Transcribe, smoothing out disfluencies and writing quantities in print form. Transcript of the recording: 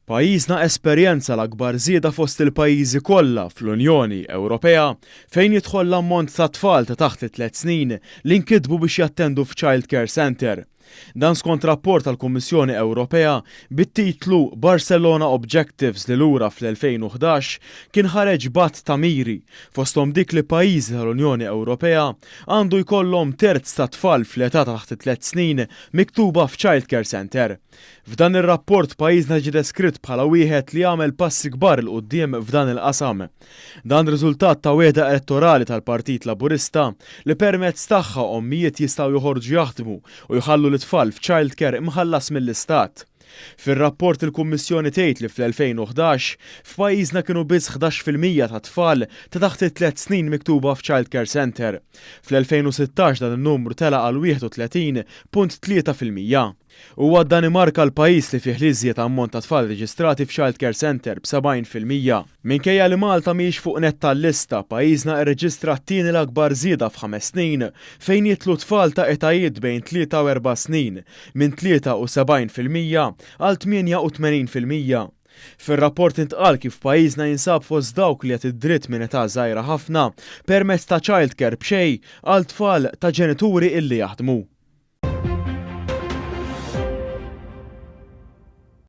Pajjiżna esperjenza l-akbar żieda fost il-pajjiżi kollha fl-Unjoni Ewropea fejn jidħol l-ammont ta' tfal ta' taħt it-tliet snin li nkitbu biex jattendu f'child care centre. Dan skont rapport tal-Kummissjoni Ewropea bit-titlu Barcelona Objectives li lura fl-2011 kien ħareġ b'għadd ta' miri, fosthom dik li pajjiżi tal-Unjoni Ewropea għandu jkollhom terz ta' tfal fl-età ta' taħt it-tliet snin miktuba f'child care centre. F'dan ir-rapport pajjiżna ġie deskritt bħala wieħed li għamel passi kbar 'il quddiem f'dan il-qasam. Dan riżultat ta' wegħda elettorali tal-Partit Laburista li permezz tagħha ommijiet jistgħu joħorġu jaħdmu u jħallu lit-tfal f'child care imħallas mill-Istat. Fir-rapport il-Kummissjoni tgħid li fl-2011, f'pajjiżna kienu biss 11% tat-tfal ta' taħt it-tliet snin miktuba f'child care centre. Fl-2016 dan in-numru tela' għal 31.3%. Huwa d-Danimarka l-pajjiż li fih l-iżjed ammont ta' tfal reġistrati f'child care centre b'70%. Minkejja li Malta mhijiex fuq nett tal-lista, pajjiżna rreġistra t-tieni l-akbar żieda f'ħames snin fejn jidħlu tfal ta' etajiet bejn tlieta u erba' snin, minn 73% għal 88%. Fir-rapport intqal kif pajjiżna jinsab fost dawk li jagħti d-dritt minn età żgħira ħafna permezz ta' child care b'xejn għal tfal ta' ġenituri illi jaħdmu.